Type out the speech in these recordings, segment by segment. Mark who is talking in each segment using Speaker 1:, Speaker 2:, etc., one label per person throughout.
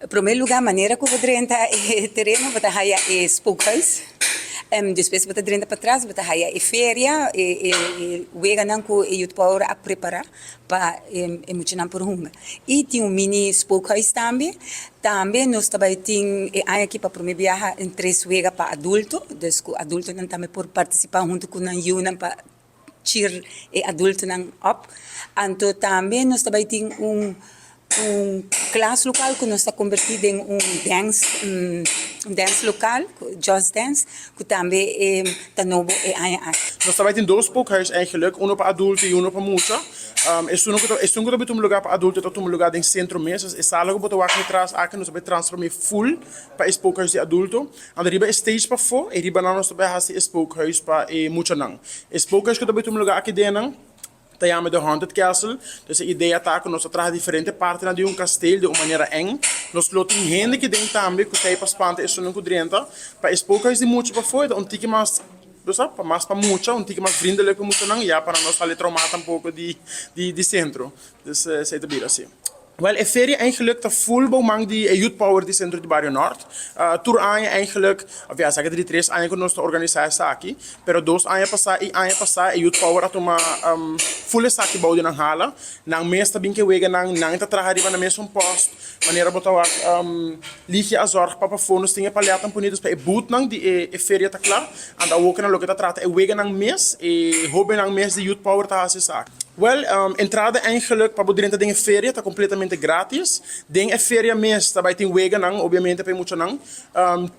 Speaker 1: Prome lugar, manera cu bo drenta e tereno, bo ta haya e spookhuis. Despues bo ta drenta patras, bo ta haya e feria, e weganan cu e Youth Power a prepara pa e muchanan por hunga. Y tin un mini spookhuis tambe. Tambe nos ta bay tin e aña aki pa prome biaha un tres wega pa adulto, dus cu adultonan tambe por participa hunto cu nan yiunan pa cheer e adultonan op. Anto tambe nos ta bay tin un un klas lokal ku nos ta kombertí den un dance un dance lokal, Just Dance, ku tambe ta nobo e aña aki.
Speaker 2: Nos ta bay tin dos spookhuis eigenlijk, uno pa adulto y uno pa mucha. Esun ku ta esun ku ta bay tuma lugar pa adulto ta tuma lugar den sentro mes. E sala ku bo ta wak atras aki nos ta bay transform'é full pa e spookhuis di adulto. Anto riba e stage pafó i riba nan nos ta bai hasi e spookhuis pa e muchanan. E spookhuis ku ta bai tuma lugá aki den nan ta yama The Haunted Castle. Dus e idea ta ku nos ta traha diferente partinan di un kasteel di un manera eng. Nos lo tin hende ki den tambe ku ta ei pa spanta esunnan ku drenta. Pa e spookhuis di mucha pafó e ta un tiki mas, bo sa, pa mas pa mucha, un tiki mas vrindelijk pa muchanan ya pa nan no sali traumá tampoko di di sentro. Dus esei ta bira así. Wel, e feria eigenlijk ta full bou man di e Youth Power di Centro di Bario Noord. Tur aña eigenlijk, of ya, esaki ta di tres aña ku nos ta organisá esaki, pero dos aña pasá i aña pasá e Youth Power a tuma full esaki bou di nan hala. Nan mes ta bin ke weganan, nan ta traha riba nan mesun post. Manera bo ta wak Ligia a zorg pa pafó nos tin e palètnan ponidos pa e bootnan di e feria ta kla. Anto awor ku nan loke ta trata e weganan mes, e hóbennan mes di Youth Power ta hasi esaki. Wèl, entrada eigenlijk pa bo drenta den e feria ta kompletamente grátis. Den e feria mes ta bai tin weganan, obiamente pa e muchanan.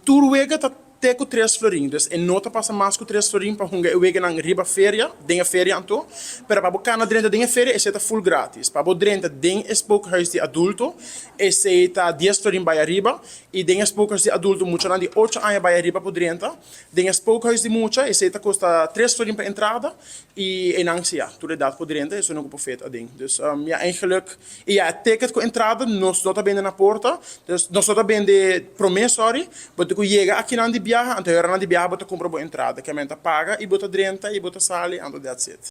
Speaker 2: Tur wega ta te ku tres florin, dus e no ta pasa mas ku tres florin pa hunga e weganan riba feria, den e feria anto. Pero pa bo kana drenta den e feria esei ta full grátis. Pa bo drenta den e spookhuis di adulto esei ta dies florin bai ariba. I den e spookhuis di adulto muchanan di ocho aña bai ariba por drenta. Den e spookhuis di mucha esei ta kosta tres florin pa entrada. I einan si ya, tur edat por drenta, esun no ku por fet aden. Dus ya eigenlijk, i ya e ticket ku entrada nos no ta bende na porta, dus nos no ta bende prome sorry, bo tin ku yega akinan di biaha, anto e oranan di biaha bo ta kumpra bo entrada, ke men ta paga i bo ta drenta i bo ta sali, anto that's it.